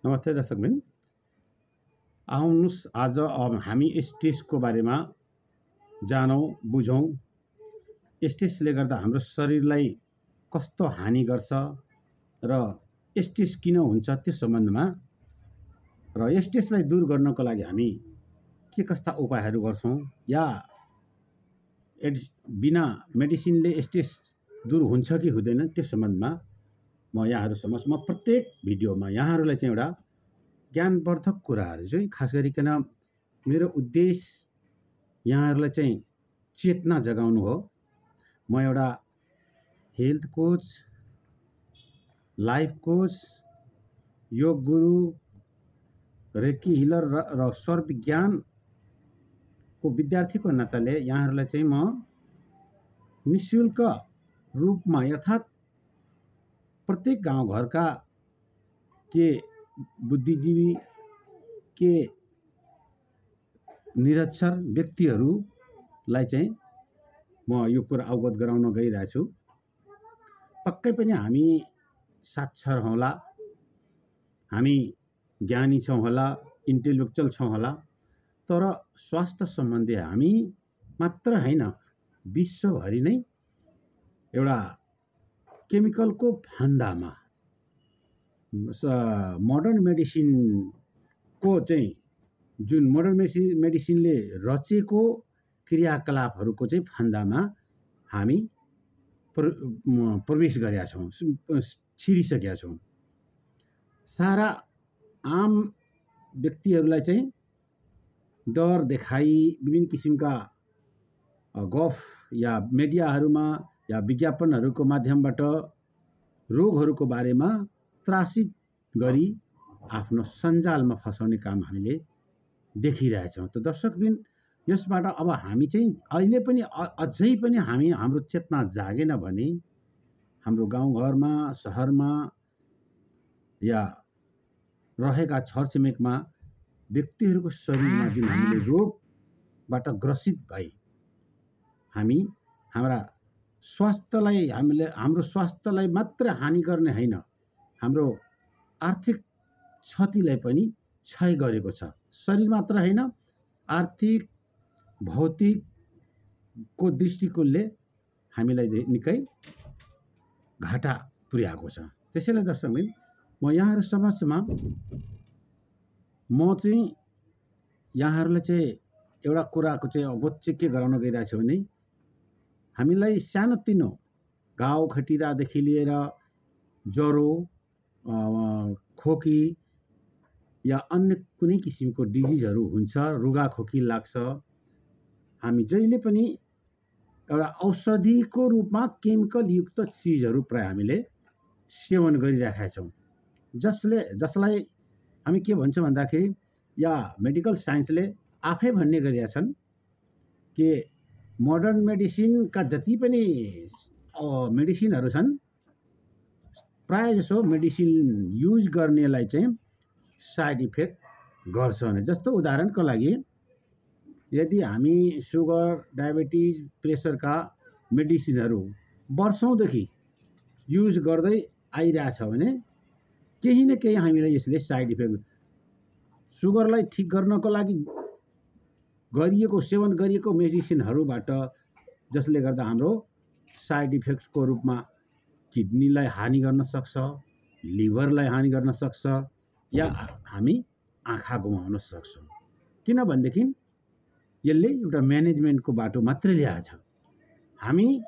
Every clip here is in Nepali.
नमस्ते दर्शकबिन, आउनुहोस् आज हामी स्ट्रेसको बारेमा जानौँ बुझौँ। स्ट्रेसले गर्दा हाम्रो शरीरलाई कस्तो हानि गर्छ र स्ट्रेस किन हुन्छ त्यो सम्बन्धमा र स्ट्रेसलाई दूर गर्नको लागि हामी के कस्ता उपायहरू गर्छौँ या बिना मेडिसिनले स्ट्रेस दूर हुन्छ कि हुँदैन त्यो सम्बन्धमा म यहाँहरू समक्ष प्रत्येक भिडियोमा यहाँहरूलाई चाहिँ एउटा ज्ञानवर्धक कुराहरू चाहिँ खास गरिकन मेरो उद्देश्य यहाँहरूलाई चाहिँ चेतना जगाउनु हो। म एउटा health coach, life coach, yoga guru, recce healer र स्वर विज्ञानको विद्यार्थीको नाताले यहाँहरूलाई चाहिँ म निःशुल्क रूपमा अर्थात् प्रत्येक गाउँघरका के बुद्धिजीवी के निरक्षर व्यक्तिहरूलाई चाहिँ म यो कुरा अवगत गराउन गइरहेको छु। पक्कै पनि हामी साक्षर होला, हामी ज्ञानी छौँ होला, इन्टेलेक्चुअल छौँ होला, तर स्वास्थ्य सम्बन्धी हामी मात्र होइन, विश्वभरि नै एउटा केमिकलको फन्दामा मोडर्न मेडिसिनको चाहिँ जुन मोडर्न मेडिसिनले रचेको क्रियाकलापहरूको चाहिँ फन्दामा हामी प्रवेश गरेका छौँ, छिरिसकेका छौँ। सारा आम व्यक्तिहरूलाई चाहिँ डर देखाई विभिन्न किसिमका गफ या मिडियाहरूमा या विज्ञापनहरूको माध्यमबाट रोगहरूको बारेमा त्रासित गरी आफ्नो सञ्जालमा फसाउने काम हामीले देखिरहेछौँ। त दर्शकबिन, यसबाट अब हामी चाहिँ अहिले पनि अझै पनि हाम्रो चेतना जागेन भने हाम्रो गाउँघरमा, सहरमा या रहेका छरछिमेकमा व्यक्तिहरूको शरीरमा जुन हामीले रोगबाट ग्रसित भए हाम्रो स्वास्थ्यलाई मात्र हानि गर्ने होइन, हाम्रो आर्थिक क्षतिलाई पनि क्षय गरेको छ। शरीर मात्र होइन, आर्थिक भौतिकको दृष्टिकोणले हामीलाई निकै घाटा पुर्याएको छ। त्यसैले दर्शकबिन, म यहाँहरू समक्षमा म चाहिँ यहाँहरूलाई चाहिँ एउटा कुराको चाहिँ अवगत चाहिँ के गराउन गइरहेको छु भने हामीलाई सानोतिनो घाउ खटिरादेखि लिएर ज्वरो, खोकी या अन्य कुनै किसिमको डिजिजहरू हुन्छ, रुगाखोकी लाग्छ, हामी जहिले पनि एउटा औषधिको रूपमा केमिकल युक्त चिजहरू प्राय हामीले सेवन गरिरहेका छौँ, जसलाई हामी के भन्छौँ भन्दाखेरि या मेडिकल साइन्सले आफै भन्ने गरेका छन् कि मोडर्न मेडिसिनका जति पनि मेडिसिनहरू छन्, प्राय जसो मेडिसिन युज गर्नेलाई चाहिँ साइड इफेक्ट गर्छ भने। जस्तो उदाहरणको लागि, यदि हामी सुगर, डायबिटिज, प्रेसरका मेडिसिनहरू वर्षौँदेखि युज गर्दै आइरहेछ भने केही न केही हामीलाई यसले साइड इफेक्ट, सुगरलाई ठिक गर्नको लागि सेवन गरिएको मेडिसिनहरूबाट जसले गर्दा हाम्रो साइड इफेक्टको रूपमा किडनीलाई हानि गर्न सक्छ, लिभरलाई हानि गर्न सक्छ या हामी आँखा गुमाउन सक्छौँ। किनभनेदेखि यसले एउटा म्यानेजमेन्टको बाटो मात्रै ल्याएको छ। हामी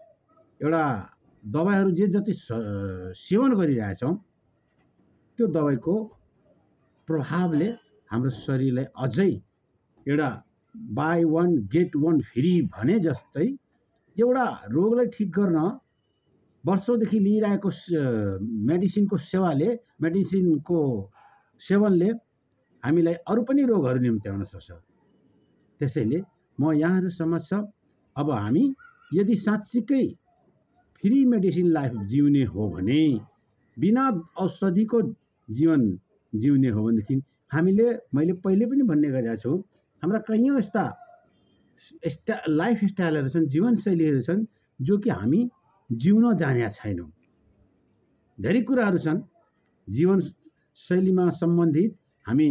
एउटा दबाईहरू जति सेवन गरिरहेछौँ त्यो दबाईको प्रभावले हाम्रो शरीरलाई अझै एउटा buy one get one free भने जस्तै एउटा रोगलाई ठिक गर्न वर्षौँदेखि लिइरहेको मेडिसिनको सेवनले हामीलाई अरू पनि रोगहरू निम्त्याउन सक्छ। त्यसैले म यहाँहरू समक्ष अब हामी यदि साँच्चीकै फ्री मेडिसिन लाइफ जिउने हो भने, बिना औषधिको जीवन जिउने हो भनेदेखि मैले पहिले पनि भन्ने गरेको छु, हाम्रा कैयौँ यस्ता लाइफ स्टाइलहरू छन्, जीवनशैलीहरू छन् जो कि हामी जिउन जानेका छैनौँ। धेरै कुराहरू छन् जीवन शैलीमा सम्बन्धित हामी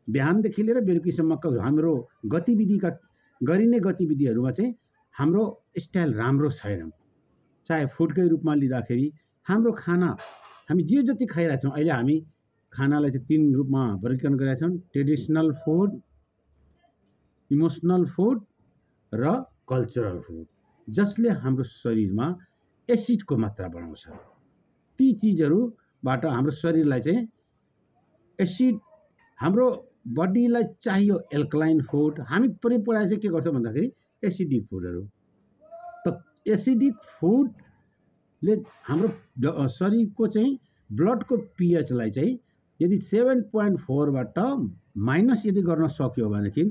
बिहानदेखि लिएर बेलुकीसम्मको हाम्रो गतिविधिका गरिने गतिविधिहरूमा चाहिँ हाम्रो स्टाइल राम्रो छैन। चाहे फुडकै रूपमा लिँदाखेरि हाम्रो खाना हामी जे जति खाइरहेका छौँ, अहिले हामी खानालाई चाहिँ 3 रूपमा वर्गीकरण गरेका छौँ: ट्रेडिसनल फुड, इमोसनल फुड र कल्चरल फुड, जसले हाम्रो शरीरमा एसिडको मात्रा बढाउँछ। ती चिजहरूबाट हाम्रो शरीरलाई चाहिँ एसिड, हाम्रो बडीलाई चाहियो एल्कलाइन फुड, हामी पनि प्रायः चाहिँ के गर्छौँ भन्दाखेरि एसिडिक फुडहरू। त एसिडिक फुडले हाम्रो शरीरको चाहिँ ब्लडको पिएचलाई चाहिँ यदि 7.4बाट माइनस यदि गर्न सक्यो भनेदेखि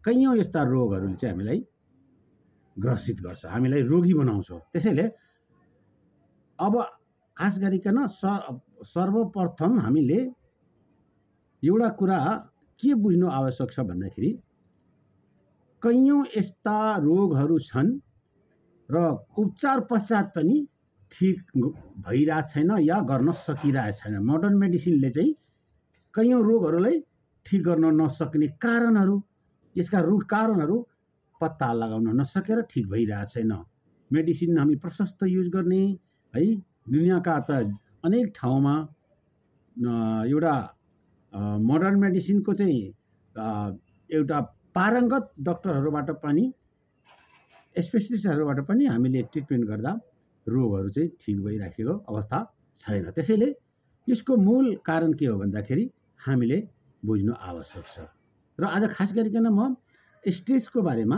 कैयौँ यस्ता रोगहरूले चाहिँ हामीलाई ग्रसित गर्छ, हामीलाई रोगी बनाउँछ। त्यसैले अब खास गरिकन सर्वप्रथम हामीले एउटा कुरा के बुझ्नु आवश्यक छ भन्दाखेरि कैयौँ यस्ता रोगहरू छन् र उपचार पश्चात पनि ठिक भइरहेको छैन या गर्न सकिरहेको छैन। मोडर्न मेडिसिनले चाहिँ कैयौँ रोगहरूलाई ठिक गर्न नसक्ने कारणहरू, यसका रुट कारणहरू पत्ता लगाउन नसकेर ठिक भइरहेको छैन। मेडिसिन हामी प्रशस्त युज गर्ने है, दुनियाँका त अनेक ठाउँमा एउटा मोडर्न मेडिसिनको चाहिँ एउटा पारङ्गत डक्टरहरूबाट पनि, स्पेसलिस्टहरूबाट पनि हामीले ट्रिटमेन्ट गर्दा रोगहरू चाहिँ ठिक भइराखेको अवस्था छैन। त्यसैले यसको मूल कारण के हो भन्दाखेरि हामीले बुझ्नु आवश्यक छ। र आज खास गरिकन म स्ट्रेसको बारेमा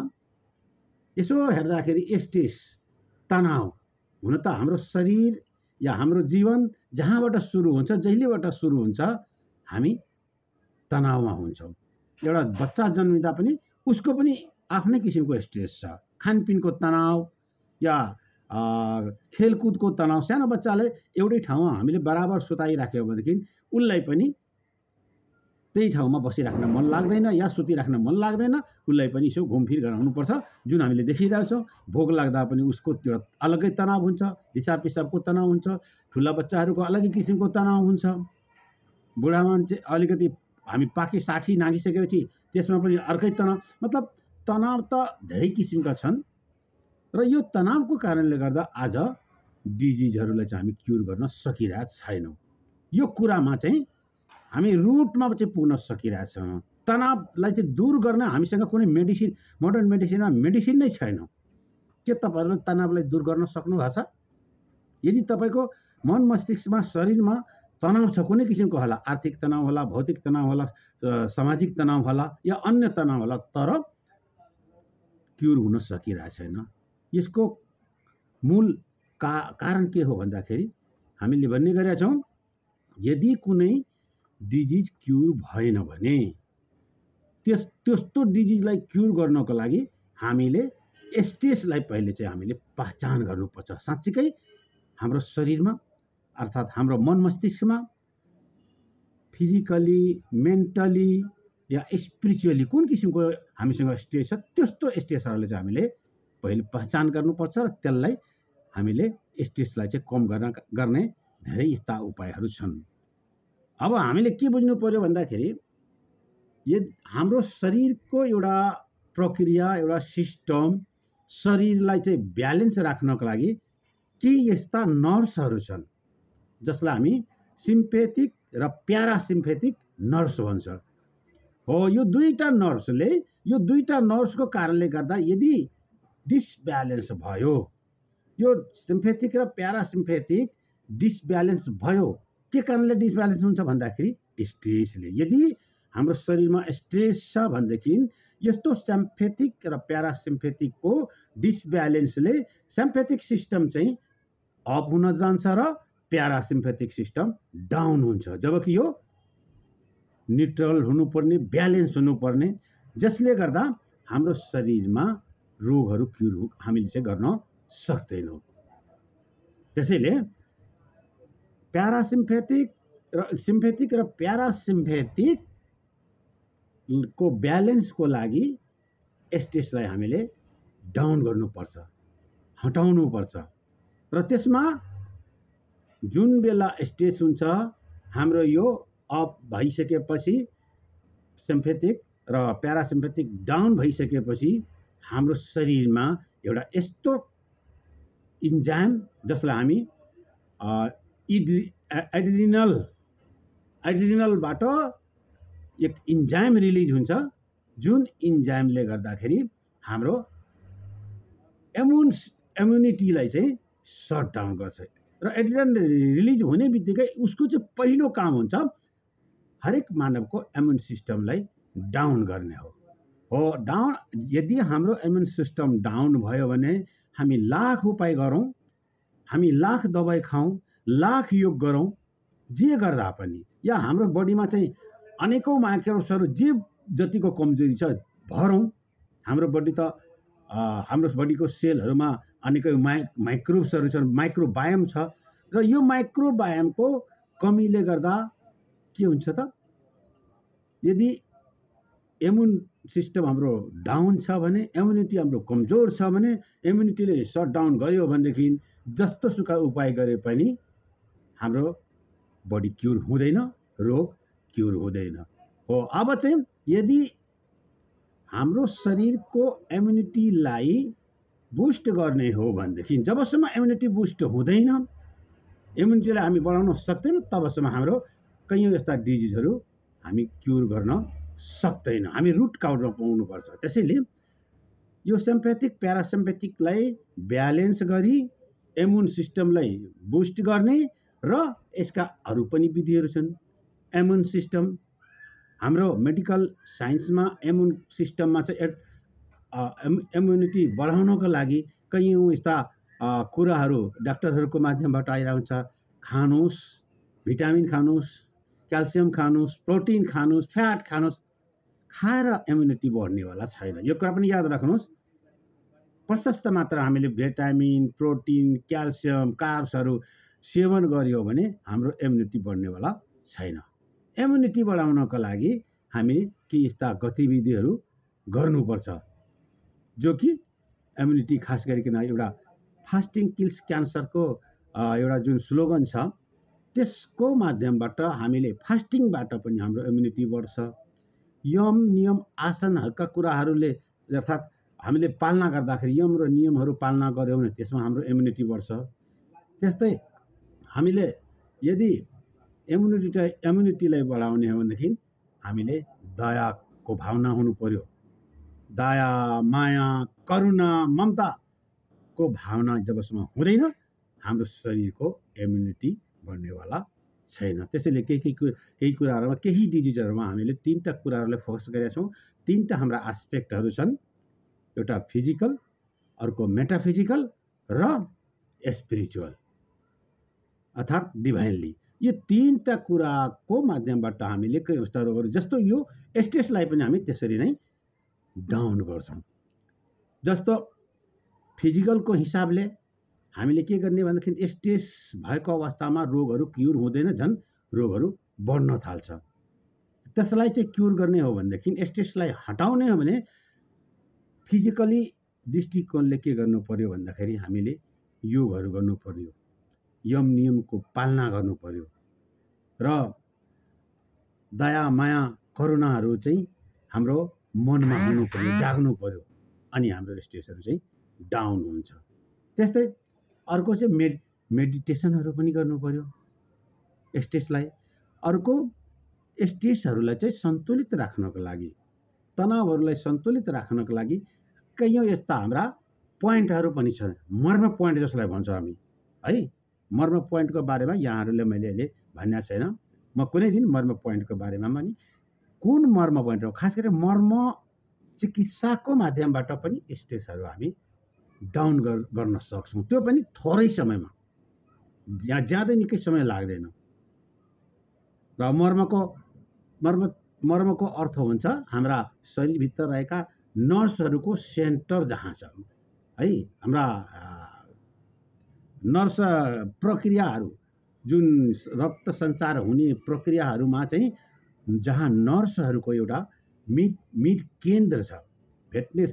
यसो हेर्दाखेरि स्ट्रेस, तनाव हुन त हाम्रो शरीर या हाम्रो जीवन जहाँबाट सुरु हुन्छ, जहिलेबाट सुरु हुन्छ हामी तनावमा हुन्छौँ। एउटा बच्चा जन्मिँदा पनि उसको पनि आफ्नै किसिमको स्ट्रेस छ, खानपिनको तनाव या खेलकुदको तनाव। सानो बच्चालाई एउटै ठाउँमा हामीले बराबर सुताइराख्यो भनेदेखि उसलाई पनि त्यही ठाउँमा बसिराख्न मन लाग्दैन या सुतिराख्न मन लाग्दैन, उसलाई पनि यसो घुमफिर गराउनुपर्छ, जुन हामीले देखिरहेछौँ। भोक लाग्दा पनि उसको त्यो अलग्गै तनाव हुन्छ, हिसाब पिसाबको तनाव हुन्छ, ठुला बच्चाहरूको अलग्गै किसिमको तनाव हुन्छ, बुढा मान्छे अलिकति हामी पाकी 60 नागिसकेपछि त्यसमा पनि अर्कै तनाव। मतलब तनाव त धेरै किसिमका छन् र यो तनावको कारणले गर्दा आज डिजिजहरूलाई चाहिँ हामी क्युर गर्न सकिरहेका छैनौँ। यो कुरामा चाहिँ हामी रुटमा चाहिँ पुग्न सकिरहेछौँ। तनावलाई चाहिँ दूर गर्न हामीसँग कुनै मेडिसिन, मोडर्न मेडिसिनमा मेडिसिन नै छैन। के तपाईँहरूले तनावलाई दूर गर्न सक्नु भएको छ? यदि तपाईँको मन मस्तिष्कमा, शरीरमा तनाव छ, कुनै किसिमको होला, आर्थिक तनाव होला, भौतिक तनाव होला, सामाजिक तनाव होला या अन्य तनाव होला, तर क्युर हुन सकिरहेको छैन। यसको मूल कारण के हो भन्दाखेरि हामीले भन्ने गरेका छौँ, यदि कुनै डिजिज क्युर भएन भने त्यस्तो डिजिजलाई क्युर गर्नको लागि हामीले स्ट्रेसलाई पहिले चाहिँ हामीले पहचान गर्नुपर्छ। साँच्चीकै हाम्रो शरीरमा अर्थात् हाम्रो मन मस्तिष्कमा फिजिकली, मेन्टली या स्पिरिचुअली कुन किसिमको हामीसँग स्ट्रेस छ, त्यस्तो स्ट्रेसहरूलाई चाहिँ हामीले पहिले पहचान गर्नुपर्छ र त्यसलाई हामीले स्ट्रेसलाई चाहिँ कम गर्ने धेरै यस्ता उपायहरू छन्। अब हामीले के बुझ्नु पर्यो भन्दाखेरि हाम्रो शरीरको एउटा प्रक्रिया, एउटा सिस्टम, शरीरलाई चाहिँ ब्यालेन्स राख्नको लागि केही यस्ता नर्भ्सहरू छन् जसलाई हामी सिम्पेथिक र प्यारासिम्पेथिक नर्भ्स भन्छ। हो, यो दुईटा नर्भ्सको कारणले गर्दा यदि डिसब्यालेन्स भयो, यो सिम्पेथिक र प्यारासिम्पेथिक डिसब्यालेन्स भयो, के कारणले डिसब्यालेन्स हुन्छ भन्दाखेरि स्ट्रेसले। यदि हाम्रो शरीरमा स्ट्रेस छ भनेदेखि यस्तो सिम्पेथिक र प्यारासिम्पेथिकको डिसब्यालेन्सले सिम्पेथिक सिस्टम चाहिँ अप हुन जान्छ र प्यारासिम्पेथिक सिस्टम डाउन हुन्छ, जबकि यो न्युट्रल हुनुपर्ने, ब्यालेन्स हुनुपर्ने, जसले गर्दा हाम्रो शरीरमा रोगहरू क्युर हामीले चाहिँ गर्न सक्दैनौँ। त्यसैले सिम्पेथिक र प्यारासिम्पेथिक को ब्यालेन्सको लागि स्ट्रेसलाई हामीले डाउन गर्नुपर्छ, हटाउनुपर्छ। र त्यसमा जुन बेला स्ट्रेस हुन्छ हाम्रो यो अप भइसकेपछि सिम्पेथिक र प्यारासिम्पेथिक डाउन भइसकेपछि हाम्रो शरीरमा एउटा यस्तो इन्जाइम जसलाई हामी एड्रिनलबाट एक इन्जाइम रिलिज हुन्छ, जुन इन्जाइमले गर्दाखेरि हाम्रो इम्युनिटीलाई चाहिँ सट डाउन गर्छ। र एड्रिनल रिलिज हुने बित्तिकै उसको चाहिँ पहिलो काम हुन्छ हरेक मानवको इम्युन सिस्टमलाई डाउन गर्ने हो। डाउन यदि हाम्रो इम्युन सिस्टम डाउन भयो भने हामी लाख उपाय गरौँ, हामी लाख दबाई खाऊँ, लाख योग गरौँ, जे गर्दा पनि या हाम्रो बडीमा चाहिँ अनेकौँ माइक्रोब्सहरू जे जतिको कमजोरी छ भरौँ, हाम्रो बडी त हाम्रो बडीको सेलहरूमा अनेकै माइक्रोब्सहरू छन्, माइक्रोबायोम छ, र यो माइक्रोबायोमको कमीले गर्दा के हुन्छ त, यदि इम्युन सिस्टम हाम्रो डाउन छ भने, इम्युनिटी हाम्रो कमजोर छ भने, इम्युनिटीले सट डाउन गर्यो भनेदेखि जस्तो सुकै उपाय गरे पनि हाम्रो बडी क्युर हुँदैन, रोग क्युर हुँदैन। हो अब चाहिँ यदि हाम्रो शरीरको इम्युनिटीलाई बुस्ट गर्ने हो भनेदेखि जबसम्म इम्युनिटी बुस्ट हुँदैन, इम्युनिटीलाई हामी बढाउन सक्दैनौँ, तबसम्म हाम्रो कैयौँ यस्ता डिजिजहरू हामी क्युर गर्न सक्दैन। हामी रुट काउडमा पाउनुपर्छ। त्यसैले यो सिम्पेथिक प्यारासिम्पेथिकलाई ब्यालेन्स गरी इम्युन सिस्टमलाई बुस्ट गर्ने र यसका अरू पनि विधिहरू छन्। इम्युन सिस्टम हाम्रो मेडिकल साइन्समा इम्युन सिस्टममा चाहिँ इम्युनिटी बढाउनको लागि कैयौँ यस्ता कुराहरू डाक्टरहरूको माध्यमबाट आइरहेको हुन्छ। खानुहोस्, भिटामिन खानुहोस्, क्याल्सियम खानुहोस्, प्रोटिन खानुहोस्, फ्याट खानुहोस्। खाएर इम्युनिटी बढ्नेवाला छैन। यो कुरा पनि याद राख्नुहोस्। प्रशस्त मात्रा हामीले भिटामिन, प्रोटिन, क्याल्सियम, कार्ब्सहरू सेवन गर्यो भने हाम्रो इम्युनिटी बढ्नेवाला छैन। इम्युनिटी बढाउनको लागि हामी के यस्ता गतिविधिहरू गर्नुपर्छ, जो कि इम्युनिटी खास गरिकन एउटा फास्टिङ किल्स क्यान्सरको एउटा जुन स्लोगन छ, त्यसको माध्यमबाट हामीले फास्टिङबाट पनि हाम्रो इम्युनिटी बढ्छ। यम नियम आसनहरूका कुराहरूले अर्थात् हामीले पालना गर्दाखेरि यम र नियमहरू पालना गऱ्यौँ भने त्यसमा हाम्रो इम्युनिटी बढ्छ। त्यस्तै हामीले यदि इम्युनिटीलाई बढाउने हो भनेदेखि हामीले दयाको भावना हुनु पर्यो। दया, माया, करुणा, ममताको भावना जबसम्म हुँदैन, हाम्रो शरीरको इम्युनिटी बढ्नेवाला छैन। त्यसैले केही कुराहरूमा, केही डिजिजहरूमा हामीले तीनटा कुराहरूलाई फोकस गरेका छौँ। तीनटा हाम्रा एस्पेक्टहरू छन्, एउटा फिजिकल, अर्को मेटाफिजिकल र स्पिरिचुअल अर्थात् डिभाइनली। यो तीनटा कुराको माध्यमबाट हामीले कई स्तरहरू, जस्तो यो स्ट्रेसलाई पनि हामी त्यसरी नै डाउन गर्छौँ। जस्तो फिजिकलको हिसाबले हामीले के गर्ने भन्दाखेरि स्ट्रेस भएको अवस्थामा रोगहरू क्युर हुँदैन, झन् रोगहरू बढ्न थाल्छ। त्यसलाई चाहिँ क्युर गर्ने हो भनेदेखि, स्ट्रेसलाई हटाउने हो भने फिजिकली दृष्टिकोणले के गर्नु पर्यो भन्दाखेरि हामीले योगहरू गर्नु पर्यो, यम नियमको पालना गर्नु पर्यो र दया, माया, करुणाहरू चाहिँ हाम्रो मनमा हुनु पर्यो, जाग्नु पर्यो, अनि हाम्रो स्ट्रेसहरू चाहिँ डाउन हुन्छ। त्यस्तै अर्को चाहिँ मेडिटेसनहरू पनि गर्नु पर्यो स्ट्रेसलाई। अर्को स्ट्रेसहरूलाई चाहिँ सन्तुलित राख्नको लागि, तनावहरूलाई सन्तुलित राख्नको लागि कैयौँ यस्ता हाम्रा पोइन्टहरू पनि छन्। मर्म पोइन्ट जसलाई भन्छौँ हामी है। मर्म पोइन्टको बारेमा यहाँहरूले मैले अहिले भनेको छैन। म कुनै दिन मर्म पोइन्टको बारेमा पनि, कुन मर्म पोइन्ट हो, खास गरी मर्म चिकित्साको माध्यमबाट पनि स्ट्रेसहरू हामी डाउन गर्न सक्छौँ। त्यो पनि थोरै समयमा, ज्यादै निकै समय लाग्दैन। र मर्मको अर्थ हुन्छ हाम्रा शरीरभित्र रहेका नर्सहरूको सेन्टर जहाँ छ है। हाम्रा नर्स प्रक्रियाहरू, जुन रक्त सञ्चार हुने प्रक्रियाहरूमा चाहिँ जहाँ नर्सहरूको एउटा मिड केन्द्र छ, भेट्ने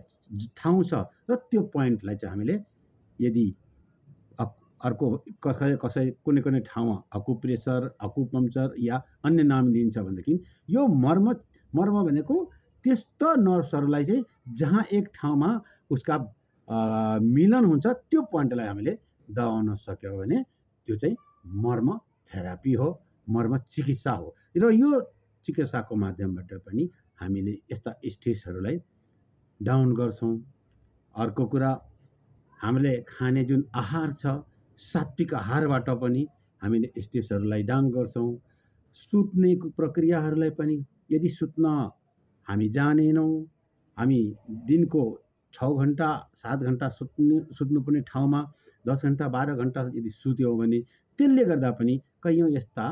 ठाउँ छ, र त्यो पोइन्टलाई चाहिँ हामीले यदि अर्को कसै कुनै ठाउँमा अकुप्रेसर अकुपङ्चर या अन्य नाम दिइन्छ भनेदेखि यो मर्म भनेको त्यस्तो नर्भ्सहरूलाई चाहिँ जहाँ एक ठाउँमा उसका मिलन हुन्छ त्यो पोइन्टलाई हामीले दबाउन सक्यौँ भने त्यो चाहिँ मर्म थेरापी हो, मर्म चिकित्सा हो। र यो चिकित्साको माध्यमबाट पनि हामीले यस्ता स्ट्रेसहरूलाई डाउन गर्छौँ। अर्को कुरा, हामीले खाने जुन आहार छ सात्विक आहारबाट पनि हामीले स्ट्रेसहरूलाई डाउन गर्छौँ। सुत्ने प्रक्रियाहरूलाई पनि, यदि सुत्न हामी जानेनौँ, हामी दिनको 6 घन्टा 7 घन्टा सुत्नुपर्ने ठाउँमा 10 घन्टा 12 घन्टा यदि सुत्यौँ भने त्यसले गर्दा पनि कैयौँ यस्ता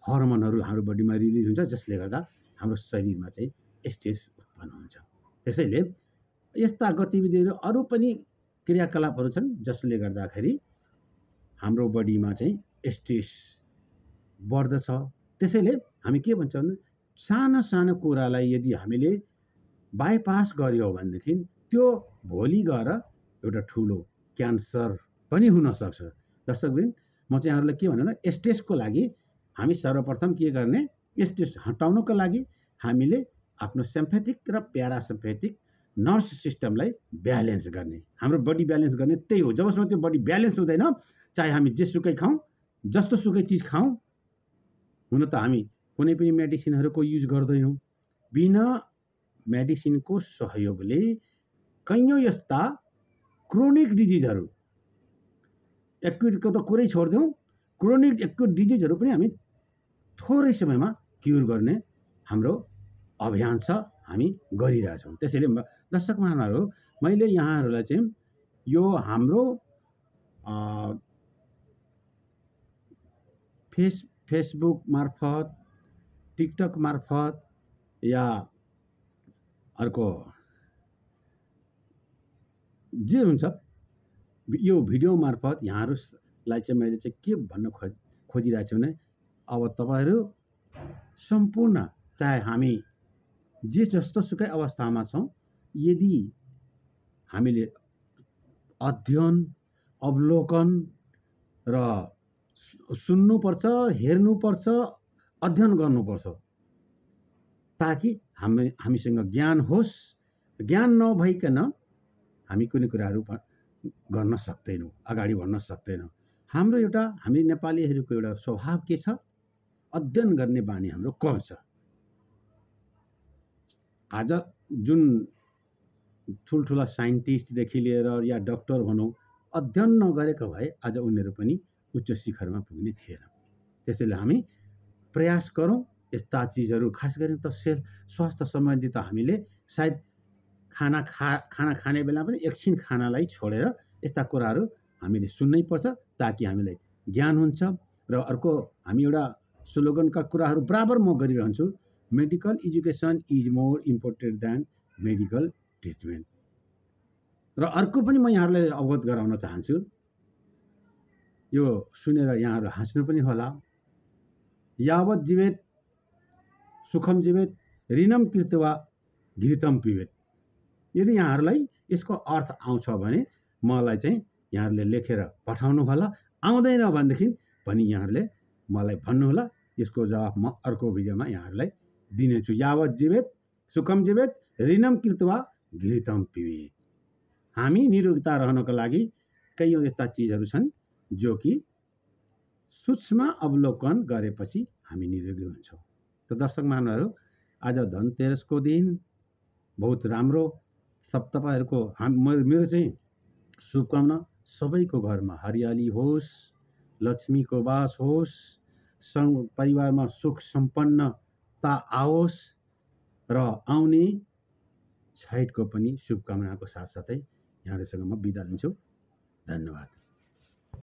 हर्मोनहरू हाम्रो बडीमा रिलिज हुन्छ जसले गर्दा हाम्रो शरीरमा चाहिँ स्ट्रेस उत्पन्न हुन्छ। त्यसैले यस्ता गतिविधिहरू अरू पनि क्रियाकलापहरू छन् जसले गर्दाखेरि हाम्रो बडीमा चाहिँ स्ट्रेस बढ्दछ। त्यसैले हामी के भन्छौँ भने सानो सानो कुरालाई यदि हामीले बाइपास गर्यौँ भनेदेखि त्यो भोलि गएर एउटा ठुलो क्यान्सर पनि हुनसक्छ। दर्शकवृन्द, म चाहिँ यहाँहरूलाई के भन्नु, स्ट्रेसको लागि हामी सर्वप्रथम के गर्ने, स्ट्रेस हटाउनको लागि हामीले आफ्नो सिम्पेथिक र प्यारासिम्पेथिक नर्भस सिस्टमलाई ब्यालेन्स गर्ने, हाम्रो बडी ब्यालेन्स गर्ने त्यही हो। जबसम्म त्यो बडी ब्यालेन्स हुँदैन, चाहे हामी जेसुकै खाउँ, जस्तो सुकै चिज खाउँ, हुन त हामी कुनै पनि मेडिसिनहरूको युज गर्दैनौँ। बिना मेडिसिनको सहयोगले कैयौँ यस्ता क्रोनिक डिजिजहरू, एक्युटको त कुरै छोडिदिउँ, क्रोनिक एक्युट डिजिजहरू पनि हामी थोरै समयमा क्युर गर्ने हाम्रो अभियान छ, हामी गरिरहेछौँ। त्यसैले दर्शक महानुभावहरू, मैले यहाँहरूलाई चाहिँ यो हाम्रो फेसबुक मार्फत, टिकटक मार्फत या अर्को जे हुन्छ यो भिडियो मार्फत यहाँहरूलाई चाहिँ मैले चाहिँ के भन्न खोजिरहेको छु भने, अब तपाईँहरू सम्पूर्ण, चाहे हामी जे जस्तो सुकै अवस्थामा छौँ, यदि हामीले अध्ययन अवलोकन र सुन्नुपर्छ, हेर्नुपर्छ, अध्ययन गर्नुपर्छ, ताकि हामीसँग ज्ञान होस्। ज्ञान नभइकन हामी कुनै कुराहरू गर्न सक्दैनौँ, अगाडि बढ्न सक्दैनौँ। हाम्रो हामी नेपालीहरूको एउटा स्वभाव के छ, अध्ययन गर्ने बानी हाम्रो कम छ। आज जुन ठुल्ठुला साइन्टिस्टदेखि लिएर या डक्टर भनौँ, अध्ययन नगरेको भए आज उनीहरू पनि उच्च शिखरमा पुग्ने थिएन। त्यसैले हामी प्रयास गरौँ यस्ता चिजहरू, खास गरी त स्वास्थ्य सम्बन्धी त हामीले सायद खाना खाने बेला पनि एकछिन खानालाई छोडेर यस्ता कुराहरू हामीले सुन्नै पर्छ, ताकि हामीलाई ज्ञान हुन्छ। र अर्को, हामी एउटा स्लोगनका कुराहरू बराबर म गरिरहन्छु, medical education is more important then medical treatment. र अर्को पनि म यहाँहरूलाई अवगत गराउन चाहन्छु, यो सुनेर यहाँहरू हाँस्नु पनि होला। यावत् जीवेत सुखम जीवेत ऋणम कृत्वा घृतम पिबेत। यदि यहाँहरूलाई यसको अर्थ आउँछ भने मलाई चाहिँ यहाँहरूले लेखेर पठाउनु होला। आउँदैन भनेदेखि पनि यहाँहरूले मलाई भन्नुहोला, यसको जवाफ म अर्को भिडियोमा यहाँहरूलाई दिनेछु। यावत् जीवेत सुखम जीवेत ऋणम कृत्वा घृतम पिबेत। हामी निरोगता रहनको लागि कैयौँ यस्ता चिजहरू छन् जो कि सूक्ष्म अवलोकन गरेपछि हामी निरोगी हुन्छौँ। त दर्शक महानुभावहरू, आज धनतेरसको दिन बहुत राम्रो सब तपाईँहरूको मेरो चाहिँ शुभकामना, सबैको घरमा हरियाली होस्, लक्ष्मीको वास होस्, परिवारमा सुख सम्पन्नता आओस् र आउने छैठको पनि शुभकामनाको साथसाथै यहाँहरूसँग म बिदा लिन्छु। धन्यवाद।